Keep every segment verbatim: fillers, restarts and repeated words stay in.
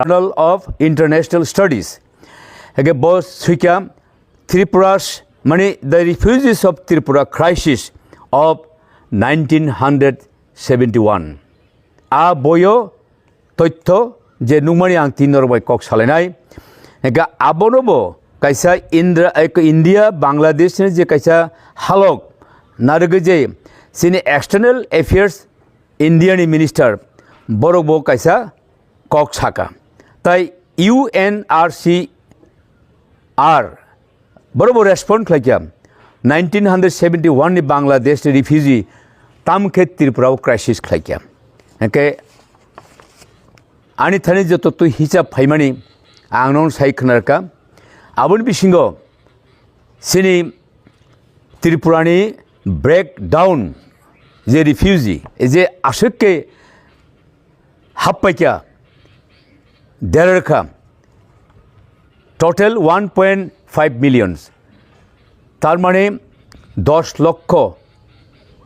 Journal of International Studies. Hake bo suikha Tripura's, mani the refugees of Tripura crisis of nineteen hundred seventy-one. A boyo toitho je nukmani ang tin norok bai kok salainai. Hake abono bo kaisa Indra, ek India, Bangladesh ni je kaisa halok narwgwi je chini external affairs India ni minister borok bo kaisa kok saka. Tai U N R C R borok bo respond khlaikha. Nineteen hundred seventy-one ni Bangladesh ni refugee tam khe Tripura o crisis khlaikha. Hake ani thani joto twi hisab phaimani ang nono sai khwnarkha. Aboni bisingo chini Tripura ni breakdown je refugee, je aswk khe happaikha, derarkha, total one point five millions, tar mane dos lokho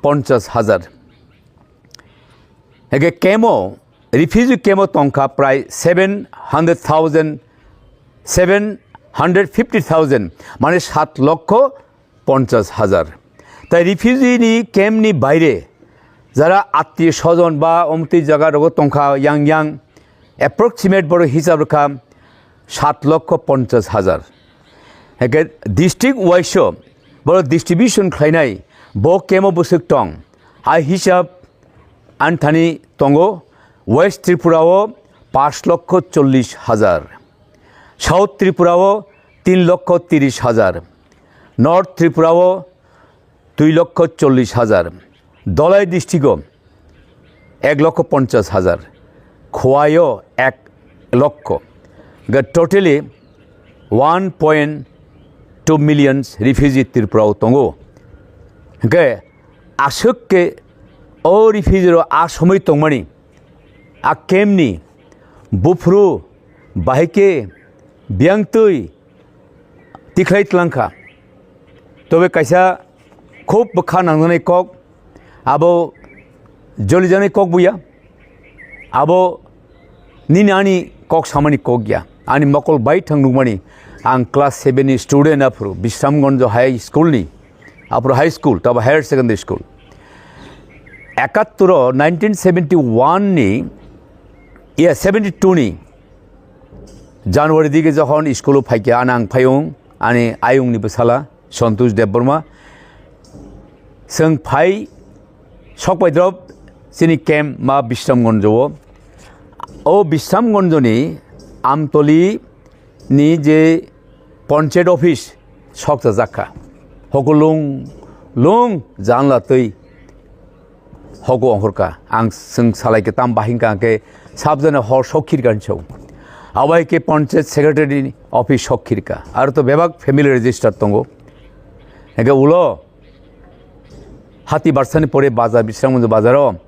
ponchas hajar. Hake kemo, refugee kemo tongkha prai seven hundred thousand, seven hundred fifty thousand, mane sat lokho ponchas hajar. Tai refugee ni camp ni baire jara attiyo sojon ba omtwi jaga rogo tongkha yang yang, approximate boro hisab rwkha sat lokho ponchas hajar. Hake district wise o boro distribution khlainai bo camp o bwswk tong, hai hisab anthani tongo. West Tripura o pash lokho chollish hajar, South Tripura o tin lokho tirish hajar, North Tripura o dui lokho chollish hajar, Dhalai district o ek lokho ponchas hajar, Khowai o ek lokho, ga totally one point two million refugee Tripura o tongo. Hingke aswk khe o refugee rok a somoi tongmani, a camp ni buphuru, bahai khe biyangtwi tikhlai tlangkha. Tobe kaisa khub bwkha nangjaknai kok, abo jolijaknai kok buya. Abo nini ani kok samani kok ya. Ani mokol bai thang nukmani, ang class seven ni student aphuru, Bisramganj High School ni, aphuru high school, tabo higher secondary school. Ekattor o nineteen seventy-one ni, iya, seventy-two ni January digi jokhon school o phaikha, ani ang phayung, ani ayung ni bwsala Santosh Debbarma. Chwng phai sok bai drop chini camp ma Bisramganj o. O Bisramganj ni Amtoli ni je panchayat office sok chajak kha. Hoko lung lung janla twi hoko ongkhorkha. Ang chwng salai khe tam bahing kha khe sabjana hor sok khirkha hinwi sao. Abo hai khe panchayat secretary ni office sok khirkha. Aro to bebak family register tongo. Hingke ulo hati barsani pore bazar, Bisramganj bazar o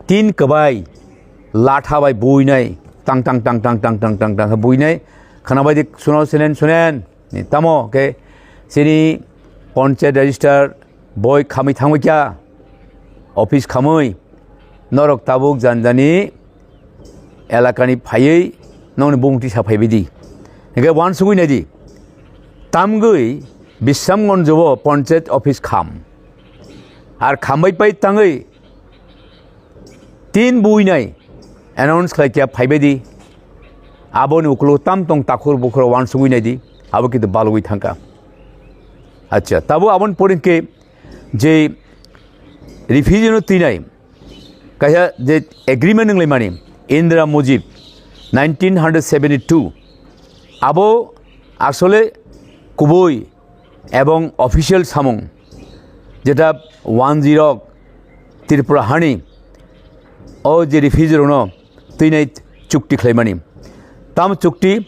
tin kwbai latha bai buinai tang tang tang tang buinai khwnabai di, "Suno, sunen, sunen." Ni tamo khe chini panchayat register boi khamwi thangwi kya office khamwi norok tabuk janjani elakani phaiwi nongni bumung tisa phaibai di. Hingke uansugwi nai di. Tamgwi Bisramganj o panchayat office kham. Ar khambai pai tangwi tin buinai announce khlai kya phaibai di. Aboni uklo tam tong takhur bukhur uansugwi nai di. Abo kintu balugwi thangkha. Acha, tabo aboni pore hingke je refugee no twinai kaisa je agreement wnglaimani Indira Mujib nineteen hundred seventy two, abo asole kubui ebong official samung, jeta wanjirok Tripura hani o je refugee rokno twinai chukti khlaimani. Tam chukti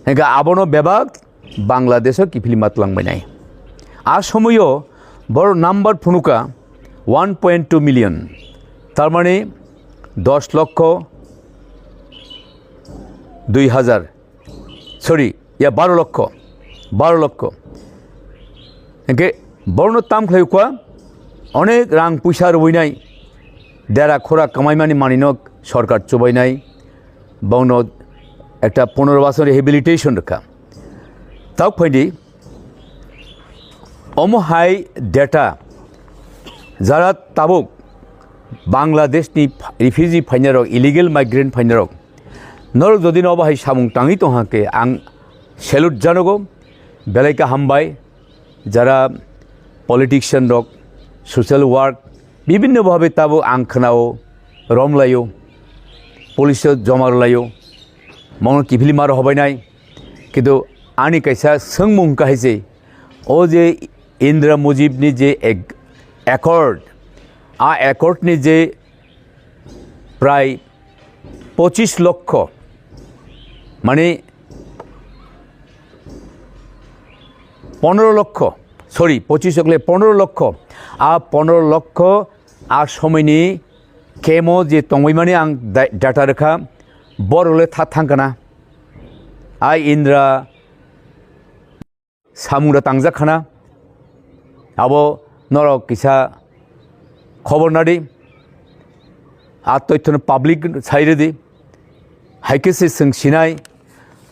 hingke abono bebak Bangladesh o kiphilma twlangbainai. A somoio boro number phunuka one point two million, tar mane dos lokho dui hajar, sorry, ya, baro lokho, baro lokho. Hingke borno tam khlai ukwa, onek rang puisa rwinai, dera khora kamaimani manino sorkar chubainai, bongno ekta punorbashan rehabilitation rwkha. Tok phaidi, omo hai data jara tabuk Bangladesh ni refugee phainarok, illegal migrant phainarok, norok jodi no bahai samung tangwi tongha khe ang salute janogo, belai khe hambai. Jara politician rok, social work, bibhinno bhabe tabuk ang khnao, romlaio, police o joma rwlaio, mongno kiphilwi ma rw hobainai. Kintu ani kaisa swngmung kahai se, o je Indra Mujib ni je ag-, accord, a accord ni je prai pochis lokkho, mane pondro lokkho, sorry, pochis okle pondro lokkho, a pondro lokkho a somoini kemo je tongwi mani ang da-, data rwkha, borok le tha thang kana. A Indra samung da tangjak khana. Abo norok kisa khobor nadi. A toithono public sai rwdi. Hai khe se chwng sinai.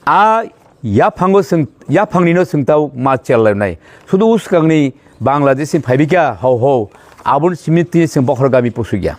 A yaphango chwng, yaphangni no chwng tau ma chel lainai. Sudu uskangni Bangladesh ni phaibikya hau hau. Aboni simi tini chwng bokhorok gami pusugya.